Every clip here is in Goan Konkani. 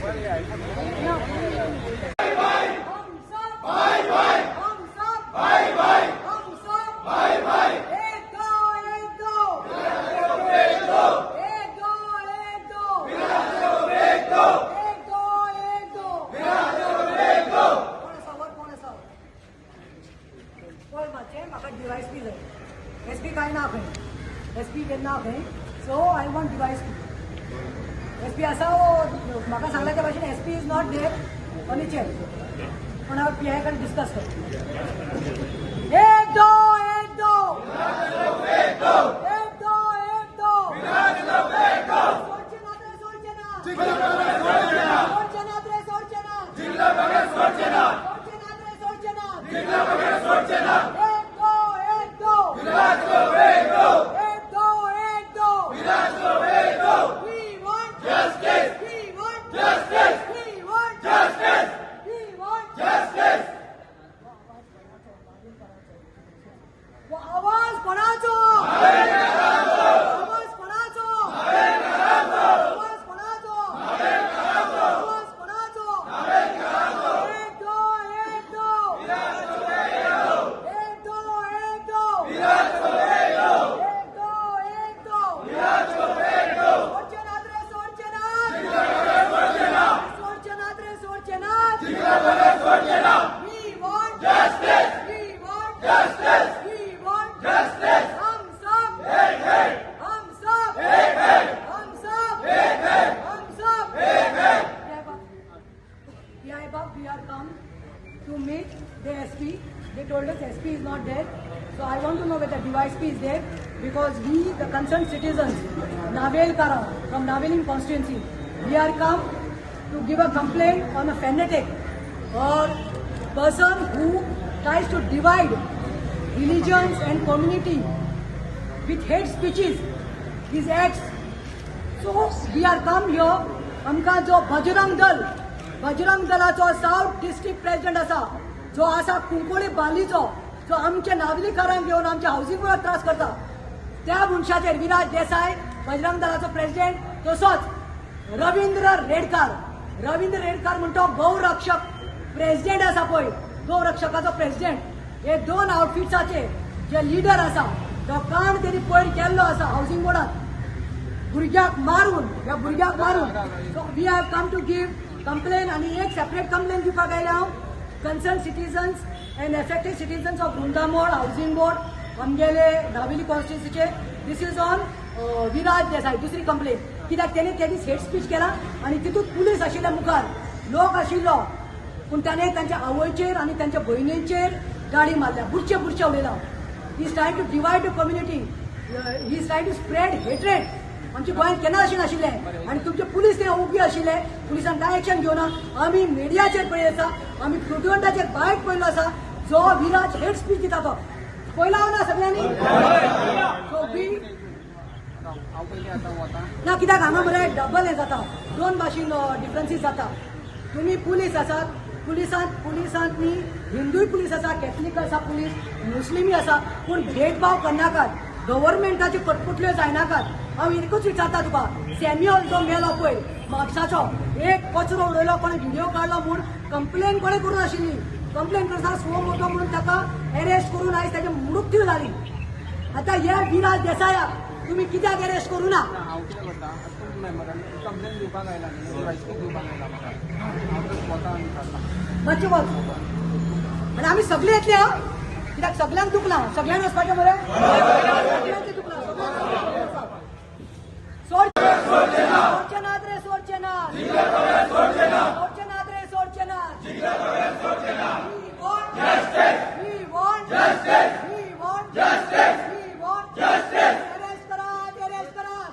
हम सब भाई भाई, हम सब भाई भाई, हम सब भाई भाई। एक दो, एक दो, एक दो, एक दो, एक दो, एक दो, एक दो, एक दो। कोण आसा वर? कोण आसा? पळय, मातशें म्हाका डीवायएसपी जाय. एसपी कांय ना खंय, एसपी ना खंय. So I want DySP. SP आसा वो म्हाका सांगला त्या भाशेन SP is not there on chair, पण हांव पीआय कडेन डिस्कस करता. एक दो, एक दो, एक दो, एक दो, एक दो. सोडचे ना रे, सोडचे ना, सोडचे ना रे, सोडचे ना, सोडचे ना रे, सोडचे ना. एक दो, एक दो, एक दो, एक दो. We want justice. We want justice. We want justice. We want justice. आवाज कोणाचो? आवाज कोणाचो? आवाज कोणाचो? आवाज कोणाचो? एक दो, एक दो, एक दो, एक दो, एक दो, एक दो. सोडचे नात रे, सोडचे नात, सोडचे नात रे, सोडचे नात. We want justice. We want justice. We want justice. हम सब एक हैं. हम सब एक हैं. हम सब एक हैं. हम सब एक हैं. PI Bab, we are come to meet the SP. They told us SP is not there. So I want to know whether DYSP is there, because we, the concerned citizens, Navelkara, from Navelim constituency, we are come to give a complaint on a fanatic or person who tries to divide religions and community with hate speeches, his acts. So we are come here. आमकां जो Bajrang Dal, Bajrang दलाचो south district president आसा, जो आसा कुंकोळी बालीचो, जो आमच्या नावलीकारांक घेवन आमच्या हावसिंग बोर्डाक त्रास करता, त्या मनशाचेर, विराज देसाय बजरंग दलाचो प्रेसिडेंट, तसोच रवींद्र रेडकार, रवींद्र रेडकार म्हणटा गौरक्षक प्रेसिडेंट आसा पळय, गौरक्षकाचो प्रेसिडेंट, हे दोन आउटफिट्साचे जे लिडर आसा, तो कांड तेणी पयर केल्लो आसा हावसिंग बोर्डात भुरग्याक मारून, ह्या भुरग्याक मारून. So we have come to give complain आनी एक सेपरेट कंप्लेन दिवपाक आयले हांव, concern citizens and affected citizens of Rundamol housing board, आमगेले नावेली कॉन्स्टिट्युन्सीचे. This is on Viraj Desai. दुसरी कंप्लेन कित्याक तेणे त्या दीस हेट स्पीच केला आनी तितूंत पुलीस आशिल्ले, मुखार लोक आशिल्लो, पूण ताणें तांच्या आवयचेर आनी तांच्या भयणीचेर गाडी मारल्या. बुरचे बुरचे उलयला. He is trying to divide the community. He is trying to spread hatred. आमच्या गोंयांत केन्ना अशें नाशिल्लें आनी तुमचे पुलीस ते उबी आशिल्ले, पुलिसान कांय एक्शन घेवना. आमी मिडियाचेर पळयत आसा, आमी प्रुडंटाचेर बायट पळयलो आसा, जो विराज हेट स्पीच दिता तो पळयला ना सगळ्यांनी. सो we हांव पयलीं आतां वता. ना, कित्याक हांगा मरे डबल हें जाता, दोन भाशेन डिफरन्सीस जाता. तुमी पुलीस आसात, पुलिसांत पुलिसांत न्ही हिंदूय पुलीस आसा, कॅथलीक आसा पुलीस, मुस्लिमूय आसा, पूण भेदभाव करनाकात, गव्हर्मेंटाच्यो कटपुटल्यो जायनाकात. हांव एकूच विचारता तुका, सॅम्युअल जो मेलो पळय म्हापसाचो, एक कचरो उडयलो, कोणें व्हिडिओ काडलो म्हूण कंप्लेन कोणें करूं नाशिल्ली. कंप्लेन करतना सुओ मोटो म्हणून ताका अरेस्ट करून आयज ताची मृत्यू जाली. आतां ह्या विराज देसायाक तुम्ही कित्याक अरेस्ट करूं ना? ना, हांव कितें करता, आतां तूं मेंबरान कंप्लेन दिवपाक आयला न्ही, डीवायएसपी दिवपाक आयला म्हाका, हांव तर वता आनी करता. मातशें वच आनी आमी सगळे येतले हा, कित्याक सगळ्यांक दुखलां, सगळ्यांक वचपाचें मरे, सगळ्यांचें दुखलां. सोड, सोडचे नात रे, सोडचे नात, सोडचे नात रे, सोडचे नात. We want justice. We want justice. We want justice. We want justice. Arrest करात, arrest करात.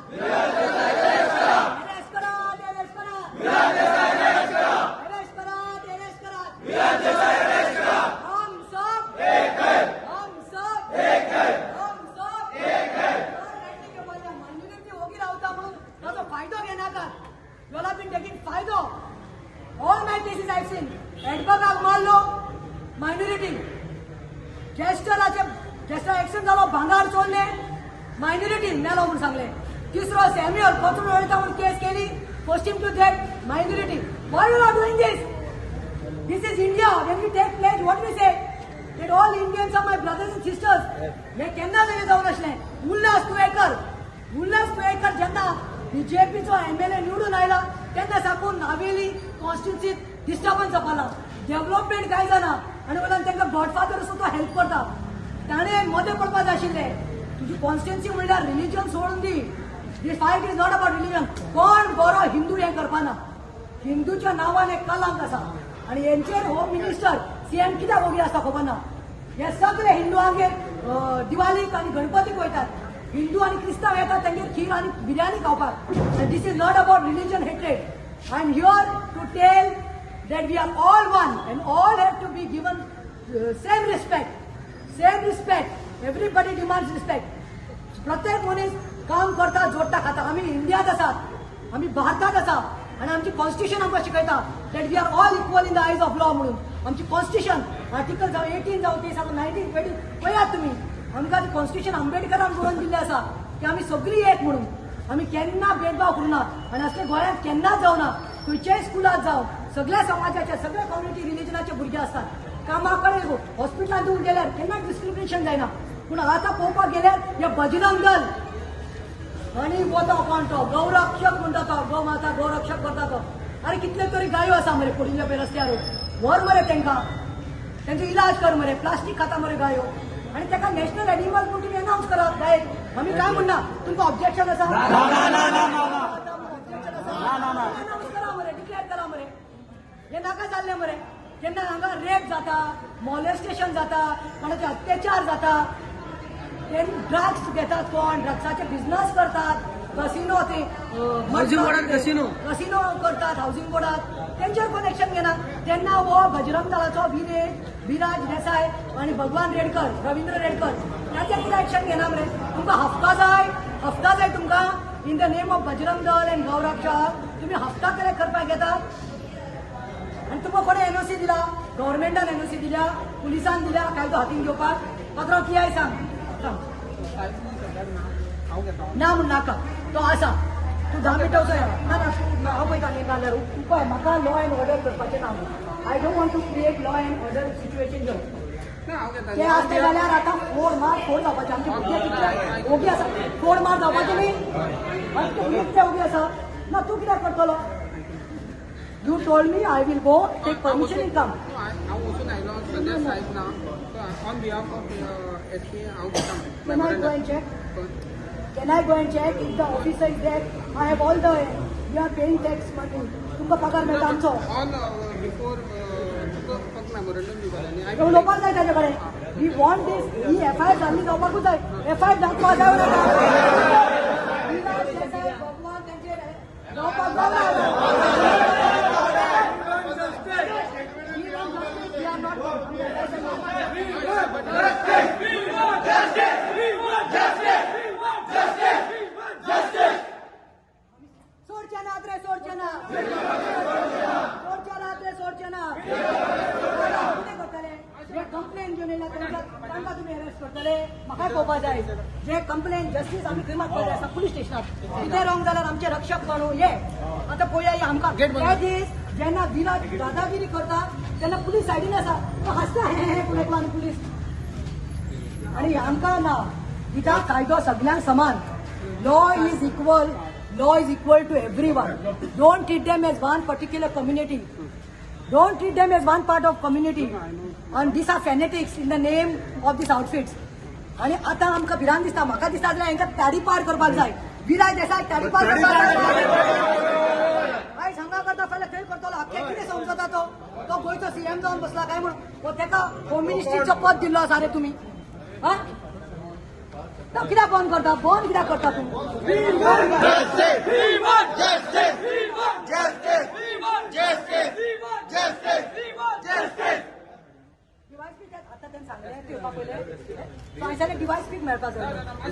Arrest करात, arrest करात. Arrest करात, arrest करात. हम सब एक है. हम सब एक है. हम सब एक है. मायनॉरिटी ओगी रावता म्हणून ताचो फायदो घेनाकात. You all have been taking फायदो. All my cases I've seen. एडबर्गाक मारलो, मायनॉरिटी. जेस्टराचे, जेस्टर एक्सिडेंट जालो, भांगार चोरले, मायनॉरिटी मेलो म्हूण सांगले. तिसरो सॅम्युअल, कचरो उडयता म्हूण केस केली. Forced him to that minority. Why you are doing this? This is India. When we take pledge, what we say? That all Indians are my brothers and sisters. हे केन्ना तरी जावन आसलें. उल्हास तुयेकर, उल्हास तुयेकर जेन्ना बीजेपीचो एमएलए निवडून आयला तेन्ना साकून नावेली कॉन्स्टिट्युन्सीत डिस्टर्बन्स जावपाला, डेव्हलपमेंट कांय जाना. आनी वयल्यान तांकां गॉडफादर आसा तो हेल्प करता. ताणें मदें पडपाक जाय आशिल्लें. तुजी कॉन्स्टिट्युन्सी म्हणल्यार रिलिजन सोडून दी. This fight is not about religion. कोण बरो हिंदू हें करपाना. हिंदूच्या नांवान एक कलंक आसा आनी हेंचेर होम मिनिस्टर सीएम कित्याक ओगी आसता खबर ना. हे सगळे हिंदूआंगेर दिवाळीक आनी गणपतीक वयतात. हिंदू आनी क्रिस्तांव येतात तांगेर खीर आनी बिर्याणी खावपाक. This is not about religion hatred. I am here to tell that we are all one and all have to be given same respect. Same respect. Everybody demands respect. प्रत्येक मनीस काम करता, जोडटा, खाता. आमी इंडियात आसात, आमी भारतात आसा आनी आमची कॉन्स्टिट्युशन आमकां शिकयता that we are all equal in the eyes of law म्हणून. आमची कॉन्स्टिट्युशन आर्टिकल जावं 18 जावं 23 जावं 19 20 पळयात तुमी. आमकां कॉन्स्टिट्युशन आंबेडकरान बरोवन दिल्लें आसा की आमी सगळीं एक म्हणून. आमी केन्ना भेदभाव करूना आनी असले गोंयांत केन्नाच जावना. खंयच्याय स्कुलात जावं सगळ्या समाजाचे, सगळ्या कम्युनिटी रिलिजनाचे भुरगे आसतात. कामा कडेन हॉस्पिटलांत तूं गेल्यार केन्ना डिस्क्रिमिनेशन जायना. पूण आतां पळोवपाक गेल्यार हे बजरंग दल आनी वता कोण तो गौरक्षक म्हणटा, तो गौ माता गौरक्षक करता तो. अरे कितले तरी गायो आसा मरे पडिल्ले पळय रस्त्यार, व्हर मरे तांकां, तेंचो इलाज कर मरे. प्लास्टीक खाता मरे गायो. आनी ताका नॅशनल एनिमल म्हणून तुमी अनावन्स करात गायक. आमी काय म्हणना, तुमकां ऑब्जेक्शन आसा? ऑब्जेक्शन आसा? अनावन्स करा मरे, डिक्लेअर करा मरे. हे नाका जाल्लें मरे. जेन्ना हांगा रेप जाता, मॉलेस्टेशन जाता, कोणाचे अत्याचार जाता, ते ड्रग्स घेतात, कोण ड्रग्साचे बिझनस करतात, कसिनो ते हाऊसिंग बोर्डात कसिनो. कसिनो करतात हाऊसिंग बोर्डात, तेंचेर कोण एक्शन घेना. तेन्ना हो बजरंग दलाचो विराज देसाय आनी भगवान रेडकर, रवींद्र रेडकर ताचेर कितें एक्शन घेना मरे? तुमकां हफ्ता जाय, हफ्ता जाय तुमकां. In the name of Bajrang Dal and गौरक्षक तुमी हफ्ता कलेक्ट करपाक घेतात. आनी तुमकां कोणें एनओसी दिला? गव्हर्मेंटान एनओसी दिल्या, पुलिसान दिल्या कायदो हातीन घेवपाक? पात्रांव कियाय सांग सांग. हांव घेता. ना म्हण नाका, तो आसा. तूं 10 मिनटां वचो. ना ना, तूं हांव पळयता न्ही जाल्यार उपाय. म्हाका लॉ एंड ऑर्डर करपाचें ना. I don't want to create law and order situation. जर ना, हांव घेता. ते आसले जाल्यार आतां फोड मार फोड जावपाचे. आमचे भुरगे कितले ओगी आसा, फोड मार जावपाचे न्ही. आमचे भुरगे कितले ओगी आसा. ना, तूं कित्याक करतलो? You told me, I will go take permission and come. हांव वचून आयलो, सद्या सायब ना. On behalf of SP हांव घेता. Can I go and check? Can I go and check if the officer is there? I have all the, we are paying tax money. तुमकां पगार मेळटा आमचो. ऑन बिफोर तुका फक्त मेमोरंडम दिवपाक जाय. उलोवपाक जाय ताजे कडेन. We want this. He F I R जाल्ली जावपाकूच जाय. एफआयआर जावपाक जाय नाका? विराज देसाय, भगवान तेंचेर जावपाक जाय. We are not. सोडचे ना रे, सोडचे ना, सोडचे ना रे, सोडचे ना. कितें करतले जे कंप्लेन घेवन येयला तांकां? तांकां तुमी अरेस्ट करतले? म्हाकाय पळोवपाक जाय. जे कंप्लेन जस्टीस आमी खंय मागपाक जाय आसा? पुलीस स्टेशनार. कितें रॉंग जाल्यार आमचे रक्षक कोण हे आतां पळोवया. हे आमकां ते दीस जेन्ना विराज दादागिरी करता तेन्ना पुलीस सायडीन आसा, तो हांसता हे हे पळयता. आनी पुलीस आनी आमकां ना. कित्याक कायदो सगल्यांक समान. Law is equal. Law is equal to everyone. Don't treat them as one particular community. Don't treat them as one part of community. And these are fanatics in the name of these outfits. आणि आता आमकां भिरांत दिसता. म्हाका दिसता जाल्यार हांकां ताडीपार करपाक जाय. विराज देसाय ताडीपार करपाक जाय. आयज हांगा करता, फाल्यां थंय करतलो. आख्खे कितें समजता तो? तो गोंयचो सीएम जावन बसला काय म्हणून हो ताका होम मिनिस्ट्रीचो पद दिल्लो आसा रे तुमी. हा, तो कित्याक बंद करता? बंद कित्याक करता तूं? Justice! Justice! Justice! Justice! Justice! Justice! DYSP आता त्यांनी सांगलें ते येवपा पयलें. हांवें सांगलें डीवायएसपीक मेळपा जाय.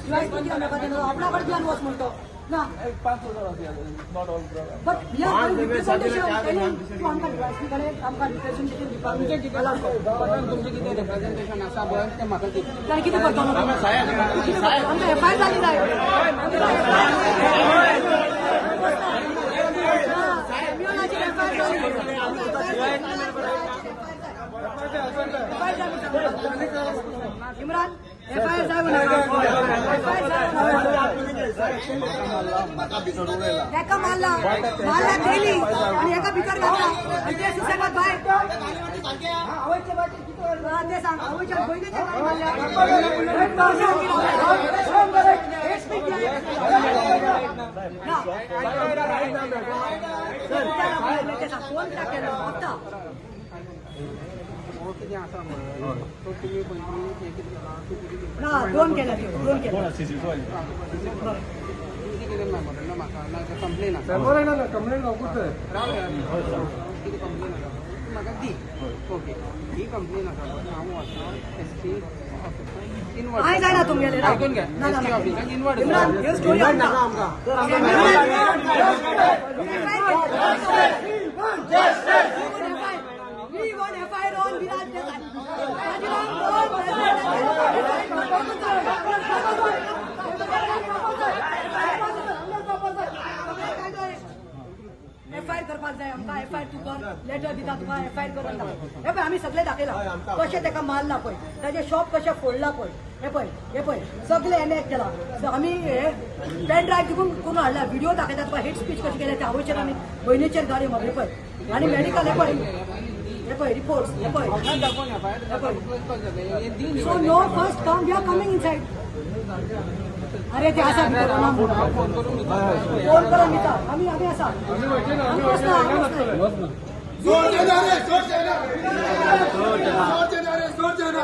डीवायएसपी कित्याक मेळपा जाय? आपणा कडेन दिवन वच म्हणतो ना. But we are representation तूं आमकां डीवायएसपी कडेन आमकां रिप्रेझेंटेशन दिवपाक तुमचें कितें तुमचें कितें रिप्रेझेंटेशन आसा पळय तें म्हाका दी. ताणें कितें करतलो? तूं कितें करतलो? आमकां एफआयआर जाली जाय. आमकां एफआयआर. एफआयआर जाय म्हणून सांग. इम्रान, एफआयआर जाय म्हणून, एफआयआर जाय. म्हाका भितर उडयला. तेका मारला, मारला डेली आणि एका भितर घातला आणि ते सुसेगात भायर. हा, ते सांग, आवयच्या बहिणीच्या काय मारल्या. Hate speech केलं. ना. ते सांग, कोण कित्याक केलं आत्ता? हो, कितें आसा म्हळ्यार सो तुमी पयलीं हें कितें केलां, सीसीटीव्ही? ना, दोन केल्या त्यो, दोन केल्या. तुमचें कितें मेमोरंडम म्हाका ना कंप्लेन आसा. कंप्लेंट गावकूच. राव, कितें कंप्लेन आसा ती म्हाका दी. ओके, ही कंप्लेन आसा पळय, हांव वता एसपी ऑफिसान इनवर्ड. कांय जायना तुमगेलें, राव. आयकून घे. ना, ना, एसपी ना. ऑफिसान इनवर्ड. इम्रान, ह्यो स्टोरी आमकां. We want FIR on Viraj Desai. Bajrang Dal. FIR करपाक जाय आमकां. एफआयआर तूं कर, लेटर दिता तुका, एफआयआर करून दाखय. हे पळय, आमी सगळे दाखयला कशें ताका मारला पळय, ताजें शॉप कशें फोडलां पळय. हे पळय, हे पळय, सगळे एनॅक्ट केला. So आमी हे पेन ड्रायव्ह तिकून करून हाडला. व्हिडिओ दाखयता तुका, हेट स्पीच कशें केलें ते आवयचेर आनी भयणीचेर गाडी मारली. हे पळय, आनी मेडिकल हे पळय, हे पळय, रिपोर्ट्स हे पळय. दाखोवन एफआयआर क्लोज जाता, हे दी. So no, first come, we are coming inside. अरे, ते आसा भितर ना म्हणून. हांव फोन करून विचारता. फोन करून दिता. आमी आमी आसा, आमी वचना, आमी वचना. जोर देना रे, जोर देना, जोर देना रे, जोर देना.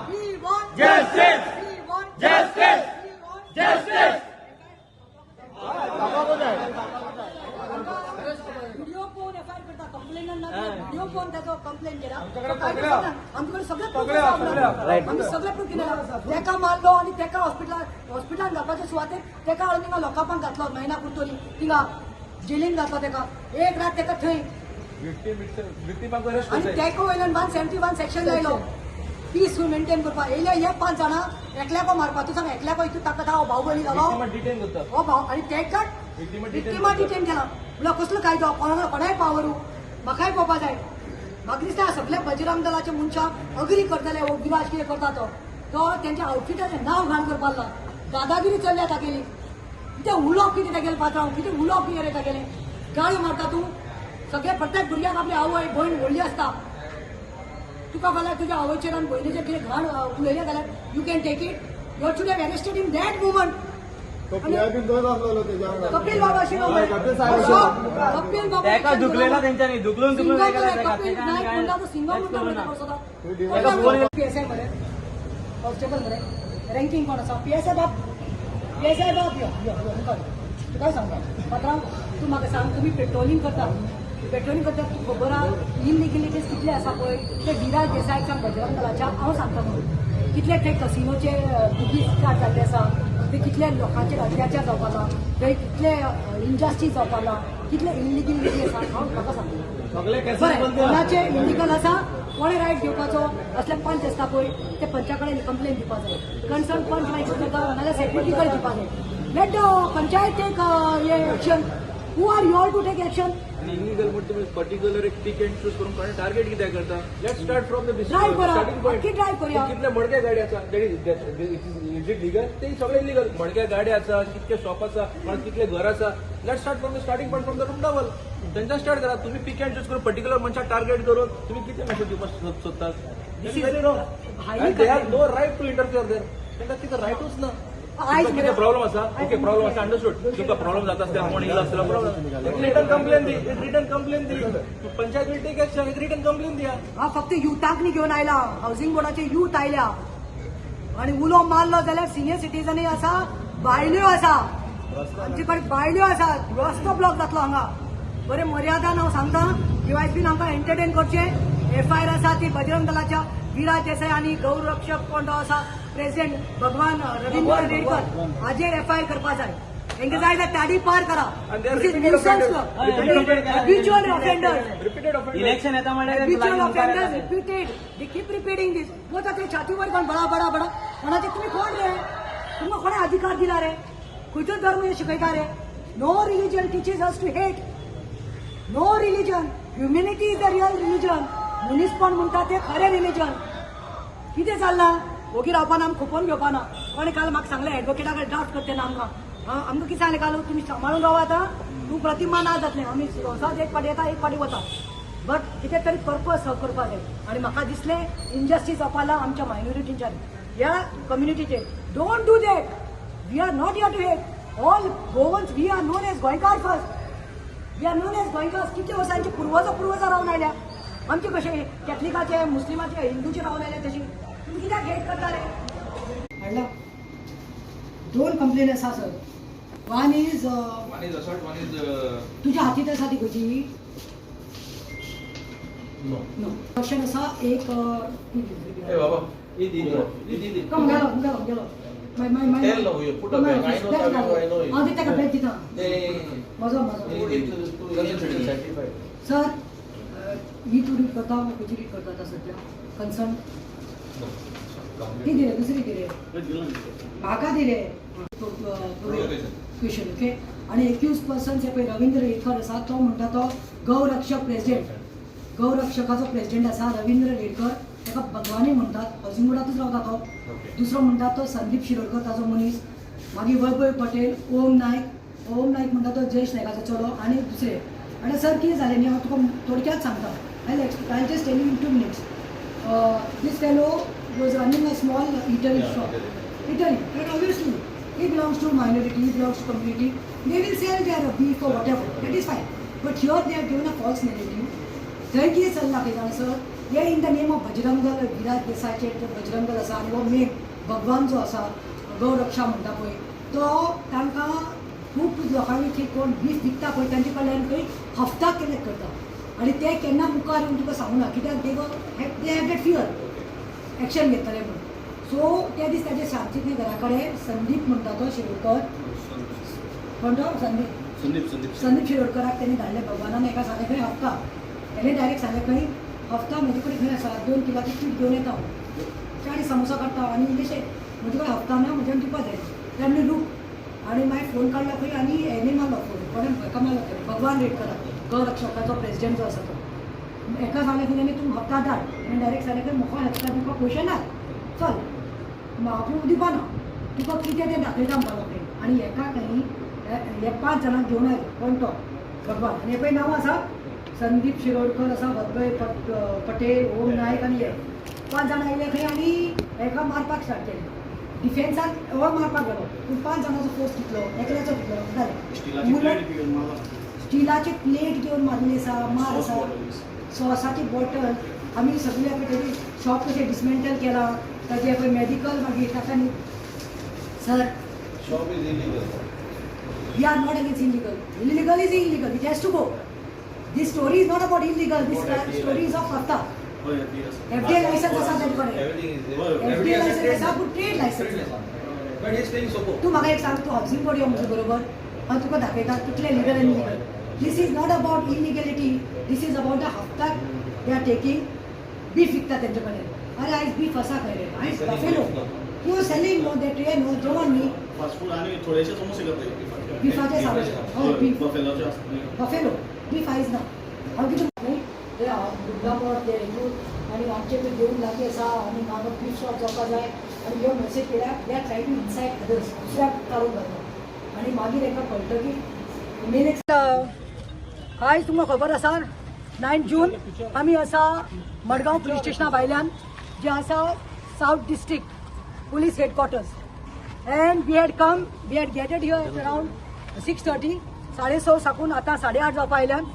We want Justice! We want Justice! We want Justice! Video पळोवन एफआयआर करता. कंप्लेनंट ना, व्हिडिओ पळोवन ताचो कंप्लेन केला. आमचे कडेन सगळे प्रूफ आसा. आमी सगळे प्रूफ केला. तेका मारलो आनी तेका हॉस्पिटलान घालपाच्या सुवातेर तेका हाडून थिंगा लॉकापान घातलो. महिना कुरतोली थिंगा जेलीन घातलो तेका, एक रात तेका थंय. आनी तेका वयल्यान 171 सेक्शन लायलो, पीस मेंटेन करपाक येयले हे पांच जाणां एकल्याको मारपाक. तूं सांग, एकल्याको हितून ताकद आहा? हो बाहुबली जालो हो भाव. आनी तेका विक्टिमा डिटेन केला म्हणल्यार कसलो कायदो? कोणाक कोणाय पावरू म्हाकाय पळोवपा जाय. म्हाका दिसता सगळे बजरंग दलाचे मनशां अग्री करतले. हो विराज कितें करता तो, तो तेंच्या आउटफिटाचें नांव घाण करपाक लागला. दादागिरी चल्ल्या तागेली. कितें उलोवप कितें तागेलें, पात्रांव, कितें उलोवप कितें रे तागेलें? गाळी मारता तूं सगळे. प्रत्येक भुरग्याक आपली आवय भयण व्हडली आसता. तुका फाल्यां तुज्या आवयचेर आनी भयणीचेर कितें घाण उलयलें जाल्यार you can take it? You should have arrested in that moment. तो पिआय बीन तोच आसलेलो तेच्या वांगडा. कपिल बाबा आशिल्लो मरे. कपिल साहेब. कपिल बाबा. तेका धुकलेला तेंच्यांनी, धुकलून धुकलून. सिंगम मरे, कपिल नायक म्हणटा तो सिंगम म्हणटा मरे. पीएसआय मरे, कॉन्स्टेबल मरे, रँकिंग कोण आसा? पीएसआय बाब, पीएसआय बाब, यो यो यो, मुखार. तुका सांगता पात्रांव, तूं म्हाका सांग, तुमी पेट्रोलिंग करता, पेट्रोलिंग करता, तुका खबर आहा इलिगल केस कितले आसा पळय ते विराज देसाय सांग बजरंग दलाच्या. हांव सांगता म्हणून कितले ते कसिनोचे बुकीज स्टार्ट जाल्ले आसा, ते कितले लोकांचेर अत्याचार जावपाक, थंय कितले इनजस्टीस जावपाक, कितले इलिगलिटी आसा, हांव म्हाका सांगता. बरें, कोणाचे इलिगल आसा, कोणे रायट घेवपाचो? असले पंच आसता पळय, ते पंचा कडेन कंप्लेन दिवपाक जाय. कन्सर्न पंच मागीर करता, नाजाल्यार सेक्रेटरी कडेन दिवपाक जाय. Let the panchayat take हे action. Who are you all to take action? आणि इलिगल म्हणून तुम्ही पर्टिक्युलर एक पिक अँड चूज करून कोणे टार्गेट कित्याक करता? Let start from the Drive करा. Starting point. अख्खी drive करूया. कितले मडक्या गाडी आसा, that is is it legal? ते सगळे इलिगल. मडक्या गाडी आसा, कितके शॉप आसा, कोणाक कितले घर आसा. Let start from the starting point, from the Rumdawal तेंच्या स्टार्ट करा. तुम्ही पिक अँड चूज करून पर्टिक्युलर मनशाक टार्गेट करून तुम्ही कितें मेसेज दिवपाक सोदतात? This is very wrong. highly They have no right to interfere there. तांकां कितें रायटूच ना. आयज तुमकां कितें प्रॉब्लम आसा, ओके, प्रॉब्लम आसा, अंडरस्टूड. तुमकां प्रॉब्लम जाता आसल्यार, कोण येयलो आसल्यार प्रॉब्लम, रिटन कंप्लेन दी, रिटन कंप्लेन दी. Panchayat will take action. एक रिटन कंप्लेन दिया. हा, फक्त युथाक न्ही घेवन आयला. हावसिंग बोर्डाचे युथ आयल्या आणि उलो मारलो जाल्यार सिनियर सिटीजनय आसा, बायल्यो आसा, आमचे कडेन बायल्यो आसा. रस्तो ब्लॉक जातलो हांगा. बरें मर्यादान हांव सांगता, डीवायएसपीन आमकां एंटरटेन करचें. एफआयआर आसा ती बजरंग दलाच्या विराज देसाय आनी गौरक्षक कोण तो आसा प्रेसिडेंट भगवान रवींद्र रेडकर हाजेर एफआयआर करपा जाय. हेंकां जाय जाल्यार ताडी पार करा. And they are This is repeated nuisance offenders. law. Repeated offenders. Habitual offenders. Repeated offenders. Election येता म्हणल्यार Habitual offenders, repeated. They keep repeating this. बोलतात ते छातीवर कोण बडा बडा बडा कोणाचे. तुम्ही कोण रे? तुमकां कोणे अधिकार दिला रे? खंयचो धर्म हे शिकयता रे? No religion teaches us to hate. No religion. Humility is the real religion. मनीसपण म्हणटा ते खरें रिलिजन. कितें चल्लां? ओगी रावपाना, आमकां खोपोवन घेवपाना. कोणें काल म्हाका सांगलें, एडवोकेटा कडेन ड्राफ्ट करते ना आमकां. आमकां कितें सांगलें काल? तुमी सांबाळून रावा, आतां तूं प्रतिमा ना जातलें. आमी रोसाच एक फाटी येता, एक फाटी वता, बट कितें तरी पर्पज सर्व करपाक जाय. आनी म्हाका दिसलें इनजस्टीस जावपा लागला आमच्या मायनॉरिटींच्यान, ह्या कम्युनिटीचेर. Don't do that. We are not here to hate all Goans. We are known as Goenkar first. We are known as Goenkar. कितले वर्सांचे पुर्वजां पुर्वजां रावन आयल्या. आमचे कशे कॅथलिकाचे, मुस्लिमाचे, हिंदूचे रावन आयल्या, तशी तुमी कित्याक हेट करता रे? हाडला दोन कंप्लेन आसा sir. One is One is assault, one is तुज्या हातीत आसा ती खंयची? No. नो क्वेश्चन आसा एक. Hey Baba, he did, he did it. Come गेलो गेलो गेलो. My my my Tell no, you put a bag. I know, I know. हांव दिता ताका बॅग दिता. They म्हजो म्हजो. Certified. Sir, ही तूं रीड करता, खंयची रीड करता आतां सद्या? कन्सर्न ती दिले, दुसरी दिले म्हाका, दिले क्वेश्चन. ओके, आणि एक्यूज पर्सन जे पळय रवींद्र रेडकर आसा, तो म्हणटा तो गौरक्षक प्रेसिडेंट, गौरक्षकाचो प्रेसिडेंट आसा रवींद्र रेडकर. ताका भगवानी म्हणटात. हावसिंग बोर्डातूच रावता तो. दुसरो म्हणटा तो संदीप शिरोडकर, ताजो मनीस. मागीर वैभव पटेल, ओम नायक. ओम नायक म्हणटा तो जयेश नायकाचो चलो, आनी दुसरे. आनी सर, कितें जालें न्ही, हांव तुका थोडक्यात सांगता. I just tell you in 2 minutes. This fellow was running a small eatery shop, eatery, and obviously he belongs to minority, he belongs to community. They will sell their beef or whatever, that is fine. But here they have given a false narrative. थंय कितें चल्लां खंय जाणा सर, हे in the name of Bajrang Dal, Viraj देसायचे जे बजरंग दल आसा आनी हो मेन भगवान जो आसा, गौरक्षा म्हणटा पळय तो, तांकां खूब लोकांनी थंय कोण बीफ विकता पळय तांचे कडल्यान खंय हफ्ता कलेक्ट करता. आनी ते केन्ना मुखार येवन तुका सांगना, कित्याक they have that fear, action घेतले म्हणून. सो त्या दीस ताजे शांतीत घरा कडेन संदीप म्हणटा तो शिरोडकर, कोण तो संदीप? संदीप, संदीप. संदीप शिरोडकराक त्यांनी धाडले. भगवानान एका सांगलें खंय हप्ता. तेणे डायरेक्ट सांगलें खंय हप्ता म्हजे कडेन खंय आसा, 2 किलाची पीठ घेवन येता हांव, 40 समोसा काडटा आनी इल्लेशे म्हजे कडेन हप्ता ना, म्हज्यान दिवपा जाय. ते म्हणले रूक. आनी मागीर फोन काडलो खंय आनी हेणे मारलो फोन. कोणें? हेका मारलो तेणे, भगवान रेडकराक, गौरक्षकाचो प्रेसिडेंट जो आसा तो. एका सांगलें खंय तेणी, तूं हप्ता धाड. आनी डायरेक्ट सांगलें खंय, म्हाका हप्ता दिवपाक पयशे नात, चल आपूण दिवपा ना, तुका कितें तें दाखयता म्हणपाक लागलें. आनी हेका खंय हे पांच जाणांक घेवन आयलो. कोण तो भगवान. आनी हे पळय नांवां आसा, संदीप शिरोडकर आसा, वद्भय पटेल, ओम नायक आनी हे पांच जाणां आयले खंय आनी हेका मारपाक स्टार्ट केलें. डिफेन्सान हो मारपाक गेलो, पूण पांच जाणांचो फोर्स कितलो, एकल्याचो कितलो जालें. मुलं स्टिलाची प्लेट घेवन मारली आसा, मार आसा, सॉसाची बॉटल. आमी सगळे पळय तेजी शॉप कशें डिसमेंटल केलां, ताजें पळय मॅडिकल मागीर ताका न्ही sir. Shop is illegal. We are not against illegal. Illegal is illegal. It has to go. This story is not about illegal. This story is of हफ्ता. FDA license आसा ताजे कडेन. Everything is there. FDA license आसा, पूण trade license. But he is staying Sopo. तूं म्हाका एक सांग, तूं हावसिंग बोर्ड यो म्हजे बरोबर, हांव तुका दाखयता कितलें लिगल आनी illegal. This is not about illegality. This is about the हफ्ता they are taking. Beef विकता तेंचे कडेन. अरे, आयज बीफ आसा खंय रे? आयज buffalo you selling no, that रे नो जेवण न्ही. फास्ट फूड आणि थोडेसे समोसे करता. बिफाचे समोसे, हय, बीफ. बफेलोचे असतात. बफेलो बीफ आयज ना. हांव कितें न्ही ते रुमडामोड ते हितून आनी आमचे ते देवूळ लागीं आसा आनी हांगा बीफ शॉप जावपा जाय आनी ह्यो मेसेज केल्यार they are try to incite others, दुसऱ्याक काडून घालता. आनी मागीर तांकां कळटकीर मेन एक. आयज तुमकां खबर आसा, 9 जून आमी आसा मडगांव पुलीस स्टेशना भायल्यान, जे आसा South District Police Headquarters, and we had come, we had gathered here around 6:30. 6:30 साकून आतां 8:30 जावपा आयल्यान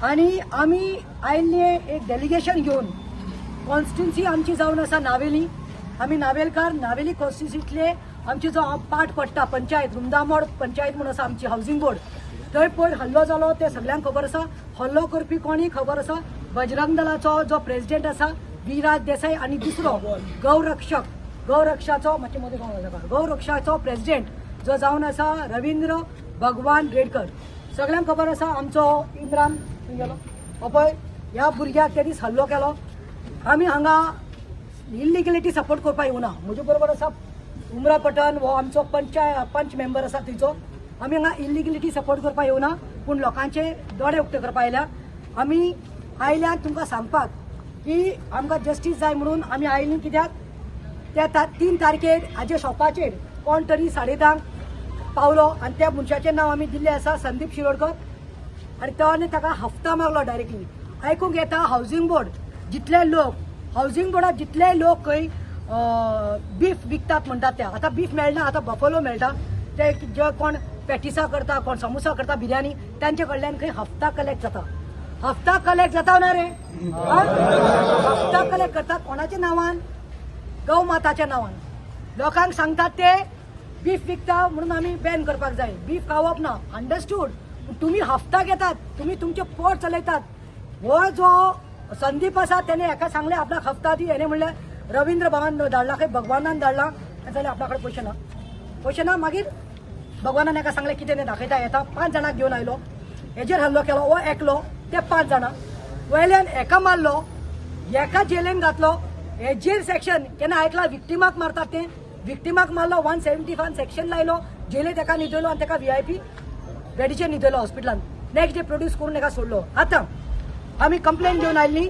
आनी आमी आयिल्ले एक डेलिगेशन घेवन. कॉन्स्टिट्युन्सी आमची जावन आसा नावेली. आमी नावेलकार. नावेली कॉन्स्टिट्युन्सीतले आमची जो पार्ट पडटा पंचायत, रुमदामोड पंचायत म्हणून आसा आमची हावसिंग बोर्ड, थंय पयर हल्लो जालो ते सगल्यांक खबर आसा. हल्लो करपी कोणूय खबर आसा, बजरंग दलाचो जो प्रेसिडेंट आसा विराज देसाई आनी दुसरो गौरक्षक, गौरक्षाचो मातशें मदीं कोण घालता, गौरक्षाचो प्रेसिडेंट जो जावन आसा रवींद्र भगवान रेडकर. सगल्यांक खबर आसा, आमचो इम्रान खंय गेलो? हो पळय, ह्या भुरग्याक त्या दीस हल्लो केलो. आमी हांगा इलिगलिटी सपोर्ट करपाक येवना. म्हजे बरोबर आसा उमरा पटन, हो आमचो पंच मेंबर आसा थंयचो. आमी हांगा इलिगलिटी सपोर्ट करपाक येवना, पूण लोकांचे दोळे उक्ते करपाक आयल्या आमी. आयल्यात तुमकां सांगपाक की आमकां जस्टीस जाय म्हणून आमी आयलीं. कित्याक त्या 3 तारखेर हाजे शॉपाचेर कोण तरी 10:30 पावलो आनी त्या मनशाचें नांव आमी दिल्लें आसा संदीप शिरोडकर आनी तो ताका हफ्ता मागलो डायरेक्टली. आयकूंक येता हावजींग बोर्ड जितले लोक हावजींग बोर्डात जितले लोक खंय बीफ विकतात म्हणटात ते आतां बीफ मेळना, आतां बफलो मेळटा. ते जे कोण पॅटिसां करता, कोण समोसा करता, बिर्याणी, तांचे कडल्यान खंय हफ्ता कलेक्ट जाता. हफ्ता कलेक्ट जाता ना रे? हफ्ता कलेक्ट करतात कोणाच्या नांवान? गौमाताच्या नांवान. लोकांक सांगतात ते बीफ विकता म्हणून आमी बॅन करपाक जाय, बीफ खावप ना. अंडरस्टूड. तुमी हफ्ता घेतात, तुमी तुमचें पोट चलयतात. हो जो संदीप आसा तेणे हेका सांगलें आपणाक हफ्ता दी. हेणे म्हणलें रवींद्र भवन धाडला खंय, भगवानान धाडला. जाल्यार आपणा कडेन पयशे ना, पयशे ना. मागीर भगवानान हेका सांगलें कितें तें दाखयता येता. 5 जाणांक घेवन आयलो, हेजेर हल्लो केलो. हो एकलो, ते 5 जाणां वयल्यान एका मारलो, एका जेलीन घातलो. हेजेर सेक्शन केन्ना आयकला विक्टिमाक मारतात ते? विक्टिमाक मारलो, 175 सेक्शन लायलो, जेलीन तेका न्हिदयलो आनी तेका व्हीआयपी बेडीचेर न्हिदयलो हॉस्पिटलान. नेक्स्ट डे प्रोड्यूस करून तेका सोडलो. आतां आमी कंप्लेन घेवन आयली.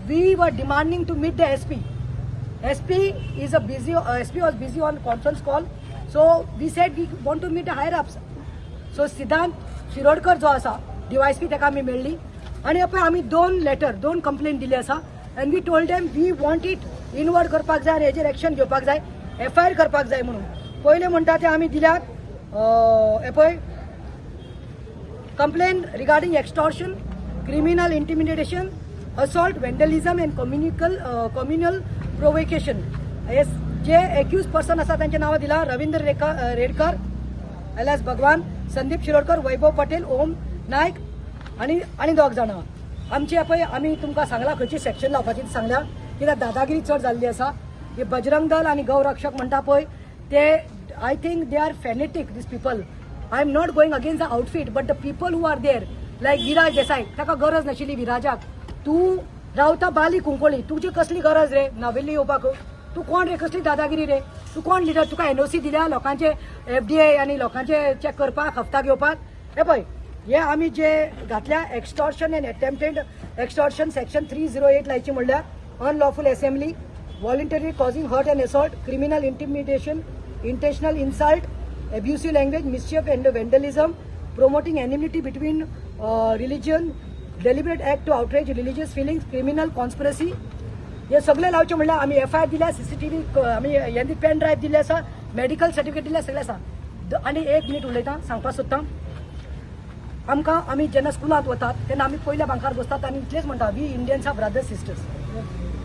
We were demanding to meet the SP. SP is a busy, SP was busy on conference call. So we said we want to meet the higher ups. So Siddhant Shirodkar जो आसा DYSP ताका आमी मेळ्ळी आनी पळय आमी 2 लेटर 2 कंप्लेन दिली आसा. And we told them we want it inward करपाक जाय आनी हेजेर एक्शन घेवपाक जाय, एफआयआर करपाक जाय म्हणून. पयलें म्हणटा ते आमी दिल्यात हे पळय complain regarding extortion, criminal intimidation, assault, vandalism and communal provocation. हे जे एक्यूज पर्सन आसा तांचे नांवां दिलां रवींद्र रेडकर एलियास भगवान, संदीप शिरोडकर, वैभव पटेल, ओम नायक आनी आनी 2 जाणां. आमचे पळय आमी तुमकां सांगलां खंयची सेक्शन लावपाची सांगल्या, कित्याक दादागिरी चड जाल्ली आसा. हे बजरंग दल आनी गौरक्षक म्हणटा पळय ते I think they are fanatic these people. I am not going against the outfit but the people who are there like Viraj Desai, ताका गरज नाशिल्ली विराजाक. तूं रावता बाली कुंकळी, तुजी कसली गरज रे नावेली येवपाक? तूं कोण रे, कसली दादागिरी रे? तूं कोण लिडर? तुका एनओसी दिल्या लोकांचे एफडीए आनी लोकांचे चॅक करपाक, हफ्ता घेवपाक? हे पळय हे आमी जे घातल्या extortion and attempted extortion section 308 लायची म्हणल्यार unlawful assembly, voluntary causing hurt and assault, criminal intimidation, intentional insult, abusive language, mischief and vandalism, promoting enmity between religion, deliberate act to outrage religious feelings, criminal conspiracy. हे सगळे लावचे म्हणल्यार आमी एफआयआर दिल्या, सीसीटीव्ही आमी हें पेन ड्रायव्ह दिल्ले आसा, मेडिकल सर्टिफिकेट दिल्ले सगळे आसा. आनी 1 मिनीट उलयता, सांगपाक सोदता. आमकां आमी जेन्ना स्कुलांत वतात तेन्ना आमी पयल्या बांकार बसतात आनी इतलेंच म्हणटा, we Indians are brothers sisters.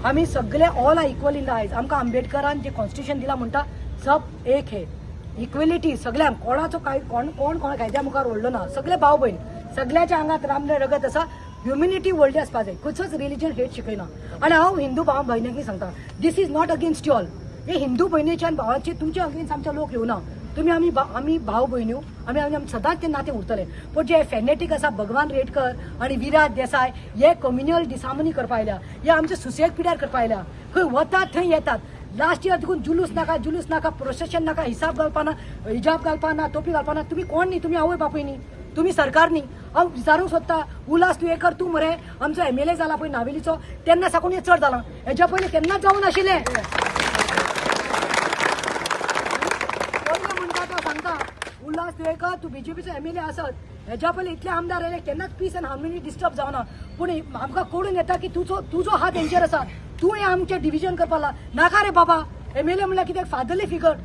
आमी सगळे all are equal in the eyes. आमकां आंबेडकरान जे कॉन्स्टिट्यूशन दिलां म्हणटा सब एक हे, इक्वेलिटी सगळ्यांक, कोणाचो काय कोण कोण कोण कायद्या मुखार व्हडलो ना, सगळे भाव भयण, सगळ्याच्या आंगात रामले रगत आसा. ह्युमिनिटी व्हडली आसपा जाय, खंयचोच रिलिजन हेट शिकयना. आनी हांव हिंदू भाव भयणींक सांगता, this is not against you all. हे हिंदू भयणीच्या आनी भावांचे तुमचे अगेन्स्ट आमचे लोक येवना. तुमी आमी आमी भाव भयण्यो, आमी आमी सदांच ते नातें उरतले. पूण जे फॅनेटीक आसा भगवान रेडकर आनी विराज देसाय हे कम्युनल डिसामनी करपा आयल्या, हे आमचे सुसेग पिड्यार करपा आयल्या. खंय वतात थंय येतात. लास्ट इयर देखून जुलूस नाका, जुलूस नाका, प्रोसेशन नाका, हिसाब घालपा ना, हिजाब घालपा ना, टोपी घालपा ना. तुमी कोण न्ही, तुमी आवय बापूय न्ही, तुमी सरकार न्ही. हांव विचारूंक सोदता उल्हास तुयेकर तूं मरे आमचो एमएलए जाला पळय नावेलीचो, तेन्ना साकून हें चड जालां, हेज्या पयलीं केन्नाच जावं नाशिल्लें. पयलें म्हणटा तो सांगता उल्हास तुयेकर तूं बीजेपीचो एमएलए आसत, हेज्या पयलीं इतले आमदार आयले केन्नाच पीस आनी हार्मनी डिस्टर्ब जावना. पूण आमकां कळून येता की तुजो हात हेंचेर आसा, तूं हें आमचें डिविजन करपाक नाका रे बाबा. एमएलए म्हणल्यार कितें फादरली फिगर.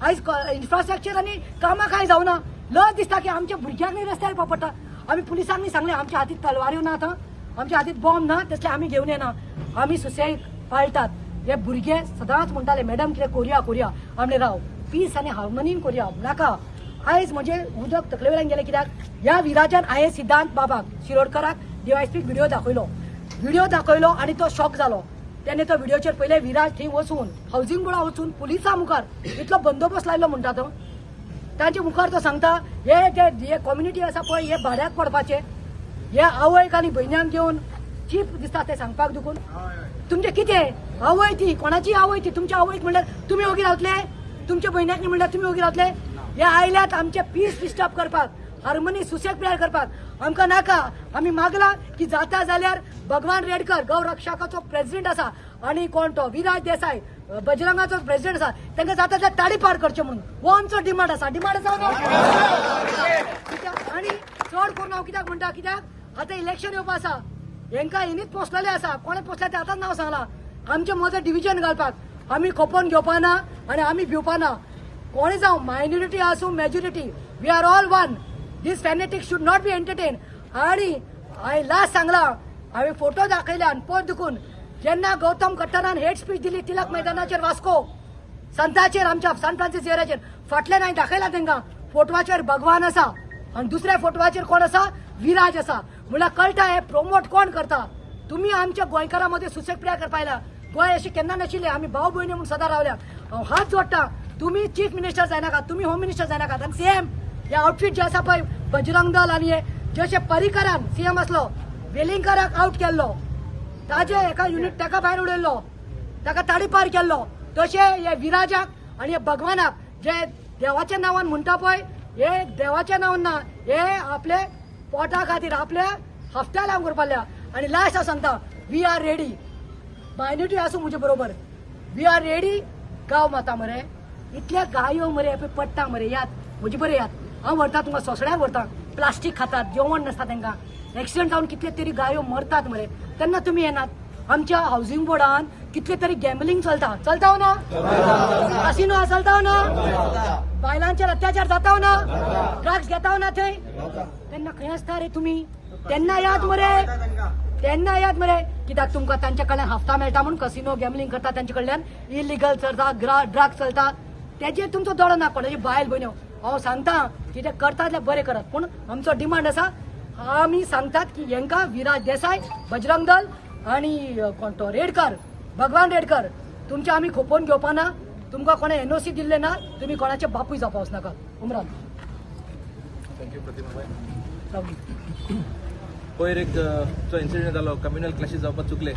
आयज इन्फ्रास्ट्रक्चर आनी कामां कांय जावना. लज दिसता की आमच्या भुरग्यांक न्ही रस्त्यार येवपा पडटा. आमी पुलिसांनी सांगलें आमच्या हातीत तलवाऱ्यो ना, आतां आमच्या हातीत बॉम्ब ना, तसले आमी घेवन येना. आमी सुसेग पाळटात. हे भुरगे सदांच म्हणटाले मॅडम कितें कोरया कोरया, आमले राव पीस आनी हार्मनीन कोरया नाका. आयज म्हजें उदक तकले वयल्यान गेलें कित्याक ह्या विराजान हांवें सिद्धांत बाबाक शिरोडकराक डीवायएसपीक व्हिडियो दाखयलो, व्हिडियो दाखयलो आनी तो शॉक जालो. तेणे तो व्हिडियोचेर पयलें विराज थंय वचून हावजींग बोर्डा वचून पुलिसां मुखार इतलो बंदोबस्त लायलो म्हणटा तो तांचे मुखार तो सांगता हे जे हे कम्युनिटी आसा पळय हे भाड्याक पडपाचे, हे आवयक आनी भयण्यांक घेवन चीप दिसता ते सांगपाक दुखून. तुमचें कितें आवय ती कोणाची आवय ती? तुमच्या आवयक म्हणल्यार तुमी ओगी रावतले, तुमच्या भयण्याक न्ही म्हणल्यार तुमी ओगी रावतले? हे आयल्यात आमचे पीस डिस्टर्ब करपाक, हार्मनी सुसेग प्रेयर करपाक. आमकां नाका. आमी मागला की जाता जाल्यार भगवान रेडकर गौरक्षकाचो प्रेसिडेंट आसा आनी कोण तो विराज देसाय बजरंगाचो प्रेसिडेंट आसा, तांकां जाता जाल्यार ताडी पार करचें म्हणून हो आमचो डिमांड आसा. डिमांड आसा. आनी चड करून हांव कित्याक म्हणटा, कित्याक आतां इलेक्शन येवपा आसा, हेंकां हेणीच पोसलेले आसा. कोणें पोसले तें आतांच नांव सांगलां. आमचें मदं डिविजन घालपाक आमी खपोवन घेवपा ना आनी आमी भिवपा ना. कोणी जावं, मायनॉरिटी आसूं majority, we are all one. This fanatic should not be entertain. आनी हांवें लास्ट सांगलां, हांवें फोटो दाखयले आनी पळय दुखून जेन्ना गौतम खट्टरान हेट स्पीच दिली तिलक मैदानाचेर वास्को संताचेर, आमच्या सान फ्रांसीस झेवियराचेर, फाटल्यान हांवें दाखयला तांकां फोटवाचेर भगवान आसा आनी दुसऱ्या फोटवाचेर कोण आसा, विराज आसा. म्हणल्यार कळटा हे प्रोमोट कोण करता. तुमी आमच्या गोंयकारां मदें सुसेगप्रिया करपा आयला. गोंय अशें केन्ना नाशिल्लें, आमी भाव भयणी म्हूण सदां रावल्या. हांव हात जोडटा, तुमी चीफ मिनिस्टर जायनाका, तुमी होम मिनिस्टर जायनाकात. आनी सीएम हे आउटफीट जे आसा पळय बजरंग दल आनी हे जशें पर्रीकरान सीएम आसलो वेलिंगकाराक आवट केल्लो, ताजे एका युनिट ताका भायर उडयल्लो, ताका ताडीपार केल्लो, तशें हे विराजाक आनी हे भगवानाक जे देवाच्या नांवान म्हणटा पळय, हे देवाच्या नांवान ना, हे आपले पोटा खातीर आपल्या हफ्त्या लावन करपाक. आनी लास्ट हांव सांगता, we are ready. Minority आसूं म्हजे बरोबर, we are ready. गांव माता मरे, इतल्या गायो मरे पळय पडटा मरे, याद म्हजे बरें याद. हांव व्हरता तुमकां सोसड्याक व्हरता, प्लास्टीक खातात, जेवण नासता तांकां, एक्सिडंट जावन कितले तरी गायो मरतात मरे, तेन्ना तुमी येनात. आमच्या हावसिंग बोर्डान कितले तरी गॅम्बलिंग चलता, चलता ना, कासिनो चलता ना, बायलांचेर अत्याचार जाता ना, ड्रग्स घेता ना थंय, तेन्ना खंय आसता रे तुमी? तेन्ना याद मरे, तेन्ना याद मरे. कित्याक तुमकां तांच्या कडल्यान हफ्ता मेळटा म्हणून कसिनो गॅम्बलिंग करता, तांचे कडल्यान इलिगल चलता, ड्रग्स चलता, तेजेर तुमचो दोळो ना. कोणाची बायल भयण्यो हांव सांगता कितें करता जाल्यार बरें करात, पूण आमचो डिमांड आसा. आमी सांगतात की हेंकां विराज देसाय, बजरंग दल आनी कोण तो रेडकर, भगवान रेडकर, तुमचें आमी खोपोवन घेवपा ना. तुमकां कोणें एनओसी दिल्लें ना, तुमी कोणाचे बापूय जावपा वचनाका. उमरान. Thank you प्रतिमाबाय. पयर एक जो इन्सिडंट जालो, कम्युनल क्लॅशीस जावपाक चुकले,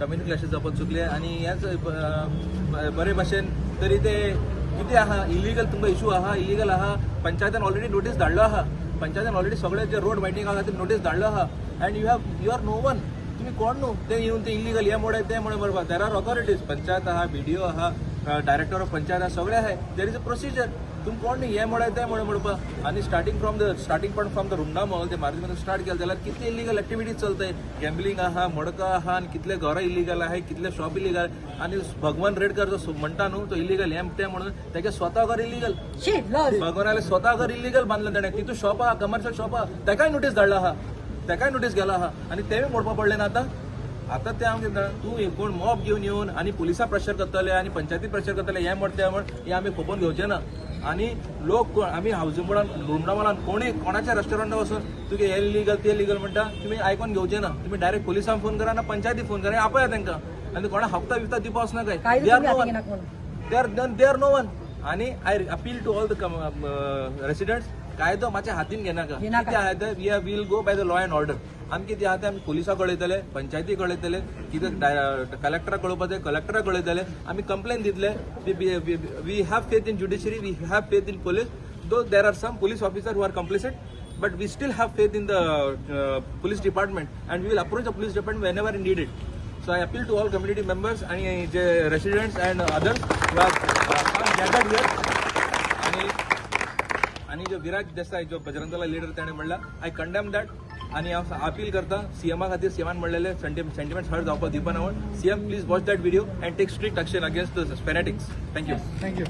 कम्युनल क्लॅशीस जावपाक चुकले आनी ह्याच बरे भाशेन तरी ते कितें आहा इलिगल, तुमकां इशू आहा इलिगल आहा, पंचायतान ऑलरेडी नोटीस धाडलो आहा, पंचायतान ऑलरेडी सगळे जे रोड वायडनिंगा खातीर नोटीस धाडलो आहा. And you have you are no one, तुमी कोण न्हू ते येवन ते इलिगल हे मोडे ते मोडे बरोबर. There are authorities, panchayat आहा, बीडीओ आहा, डायरेक्टर ऑफ पंचायत आहा, सगळे आहाय. There is a procedure. तुमी कोण न्ही हे मोडे ते मोडे म्हणपा. आनी starting from the starting point from the Rumdamol mall ते मार्जीमध्ये स्टार्ट केलं जाल्यार कितले इलिगल एक्टिविटीज चलताय, गॅम्बलिंग आहा, मडकां आहा, आनी कितले घरां इलिगल आहाय, कितले शॉप इलिगल. आनी भगवान रेडकर जो म्हणटा न्हू तो इलिगल हें तें म्हणून तेगे स्वता घर इलिगल, भगवानाले स्वता घर इलिगल बांदलें तेणें. तितू शॉप आहा, कमर्शियल शॉप आहा, तेकाय नोटीस धाडला आहा, तेकाय नोटीस गेला आहा आनी तेंय मोडपा पडलें ना. आतां आतां तें आमचें तूं कोण मॉब घेवन येवन आनी पुलिसां प्रेशर करतले आनी पंचायती प्रेशर करतले, हें म्हण तें म्हण, हें आमी खोपोवन घेवचें ना. आनी लोक कोण आमी हावसिंग बोर्डान रुमडामॉलान कोणी कोणाच्या रेस्टॉरंटार वचून तुगे हे इलिगल ते इलिगल म्हणटा, तुमी आयकोन घेवचें ना. तुमी डायरेक्ट पुलिसांक फोन करा ना पंचायती फोन करा, आपया तांकां. आनी कोणा हप्ता बिफ्ता दिवपा वचनाकाय, they are no one, they are no one. आनी I appeal to all the residents, कायदो मातशें हातीन घेनाका. कितें आहा तें we will go by the law and order. आमी कितें आहा तें आमी पुलिसाक कळयतले, पंचायती कळयतले, कितें कलेक्टराक कळोवपाचें कलेक्टराक कळयतले, आमी कंप्लेन दितले. We have faith in judiciary, we have faith in police, though there are some police officer who are complicit, but we still have faith in the police department and we will approach the police department whenever needed. So I appeal to all community members and J residents and others who have gathered here. आनी जो विराज देसाय जो बजरंग दला लिडर ताणें म्हणला, I condemn that. आनी हांव अपील करता सीएमा खातीर, सीएमान म्हणलेले सेंटिमेंट्स हर्ट जावपाक दिवपा ना म्हण. CM please watch that video and take strict action against the fanatics. Thank you. Thank you.